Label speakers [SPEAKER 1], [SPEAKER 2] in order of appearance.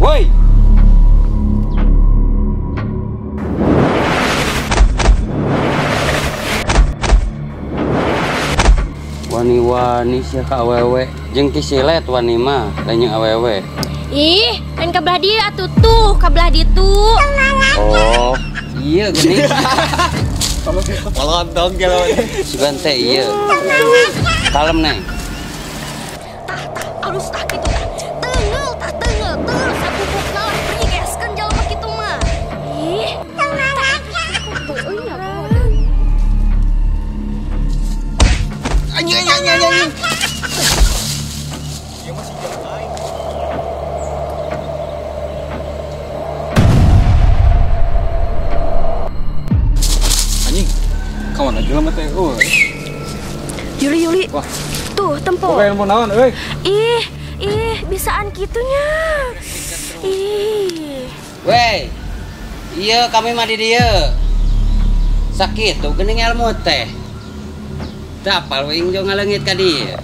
[SPEAKER 1] Woi. Wani-wani sia ka awewe jeung ti silet wani mah lain jeung awewe.
[SPEAKER 2] Ih, lain ka belah dieu atuh tuh, ka belah ditu.
[SPEAKER 1] Oh, iya geuning.
[SPEAKER 3] Kolontong kalau.
[SPEAKER 1] Sugan teh ieu. Kalem neng.
[SPEAKER 2] Tah tah alus tah kitu tah. Teunggeul tah teunggeul, teunggeul sakupukna lah prigeskeun jalma kitu mah. Ih, tah euy nya.
[SPEAKER 3] Anjing anjing anjing anjing. Dia masih jauh aing. Anjing. Kawan aja lama teh euy.
[SPEAKER 2] Yuli Yuli.
[SPEAKER 3] Wah.
[SPEAKER 2] Tuh tempo.
[SPEAKER 3] Bukan mau naon euy.
[SPEAKER 2] Ih, ih bisaan kitunya. Ih.
[SPEAKER 1] Wey. Iya kami mah di dieu. Sakitu geuning ilmu teh. Dapal wing jo ngaleungit ka dieu.